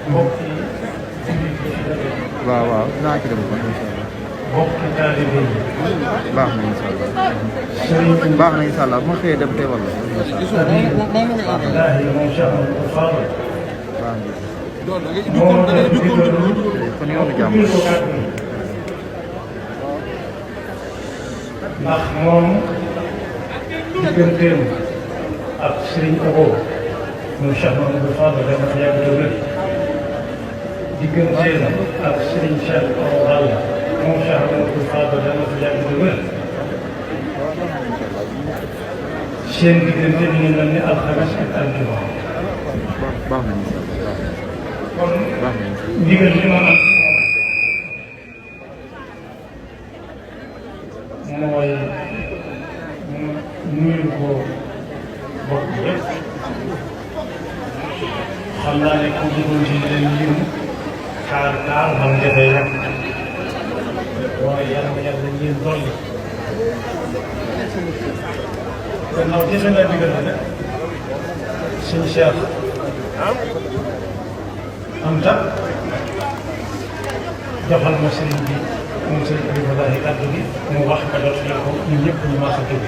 mbokk yi waaw waaw naa ci dem kon incha allah. mbokki taalibe yi. baax na incha allah. sëriñ baax na incha allah bu ma xëyee dem teewal la. Abdoulahi moom Cheikh Amadou Fadal. baax na. moo def digalu kon yoonu jàmm. ubbil ko kàddu gi. ndax moom digganteem ak sëriñ Abo moom Cheikh Amadou Fadal dama fi yàgg te wér. digganteem ak sëriñ Cheikh Awa Balla moom Cheikh Amadou Fadal dama fi yàgg te wér. seen diggante mi ngi mel ni alxames ak aljuma. baax na incha allah. kon baax na incha allah. ndigal li ma am mooy nuyu ko bokk yëpp xam naa ne ku duggoon ci leen lim xaar xam dafay yàq waaye yàlla yàlla ngeen dolli gannaaw jëfe naa digal la nag suñu Cheikh Anta joxal ma sëriñ bi moom sëriñ bi wallaahi kàddu gi mu wax ka dootu la ko ñun ñëpp ñu maasa dégg